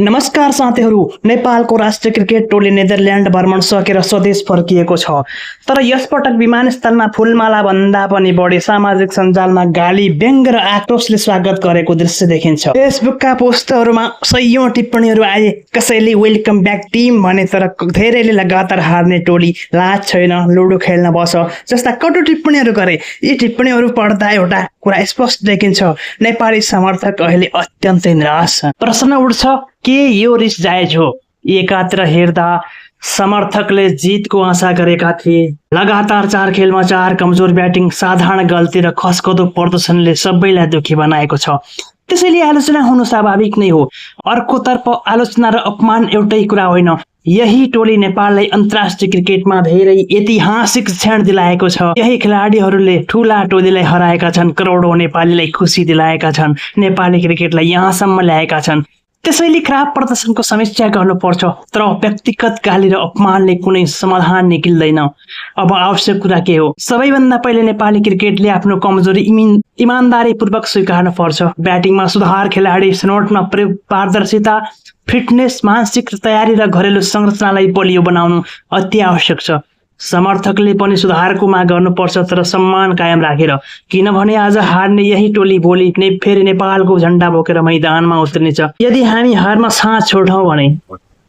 नमस्कार साथीहरू, नेपालको राष्ट्रिय क्रिकेट टोली नेदरल्यान्ड भ्रमण सकेर स्वदेश फर्किएको छ। तर यसपटक विमानस्थलमा फूलमाला भन्दा पनि बढी सामाजिक सञ्जालमा गाली, व्यङ्ग र आक्रोशले स्वागत गरेको दृश्य देखिन्छ। फेसबुकका पोस्टहरूमा सयौं टिप्पणीहरू आए। कसैले वेलकम ब्याक टिम भने, तर धेरैले लगातार हार्ने टोली, लाज छैन, लुडो खेल्न बस जस्ता कटु टिप्पणीहरू गरे। यी टिप्पणीहरू पढ्दा एउटा कुरा स्पष्ट देखिन्छ, नेपाली समर्थक अहिले अत्यन्तै निराश छन्। प्रश्न उठ्छ, के यो रिस जायज हो? एकातिर हेर्दा समर्थकले जितको आशा गरेका थिए। लगातार 4 खेलमा 4 कमजोर ब्याटिङ, साधारण गल्ती र खस्कदो प्रदर्शनले सबैलाई दुखी बनाएको छ। त्यसैले आलोचना हुनु स्वाभाविक नै हो। अर्कोतर्फ आलोचना र अपमान एउटै कुरा होइन। यही टोली नेपाललाई अन्तर्राष्ट्रिय क्रिकेटमा धेरै ऐतिहासिक क्षण दिलाएको छ। यही खेलाडीहरूले ठूला टोलीलाई हराएका छन्, करोडौं नेपालीलाई खुसी दिलाएका छन्, नेपाली क्रिकेटलाई यहाँसम्म ल्याएका छन्। त्यसैले खराब प्रदर्शनको समीक्षा गर्नुपर्छ, तर व्यक्तिगत गाली र अपमानले कुनै समाधान निक्लिँदैन। अब आवश्यक कुरा के हो? सबैभन्दा पहिले नेपाली क्रिकेटले आफ्नो कमजोरी इमानदारीपूर्वक स्वीकार्नु पर्छ। ब्याटिङमा सुधार, खेलाडी छनौटमा पारदर्शिता, फिटनेस, मानसिक तयारी र घरेलु संरचनालाई बलियो बनाउनु अति आवश्यक छ। समर्थकले पनि सुधारको माग गर्नुपर्छ, तर सम्मान कायम राखेर। किनभने आज हार्ने यही टोली भोलि फेरि नेपालको झण्डा बोकेर मैदानमा उत्रिनेछ। यदि हामी हारमा साथ छोड्छौँ भने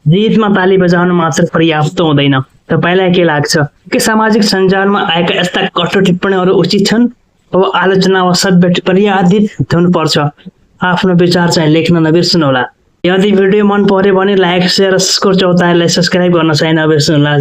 जितमा ताली बजाउनु मात्र पर्याप्त हुँदैन। तपाईलाई के लाग्छ? के सामाजिक सञ्जालमा आएका यस्ता कटु टिप्पणीहरू उचित छन्? अब आलोचना वा सभ्य पर्यादित हुनुपर्छ। आफ्नो विचार चाहिँ लेख्न नबिर्सनुहोला। यदि भिडियो मन पर्यो भने लाइक, सेयर र चौतारीलाई सब्स्क्राइब गर्न चाहिँ नबिर्सनुहोला।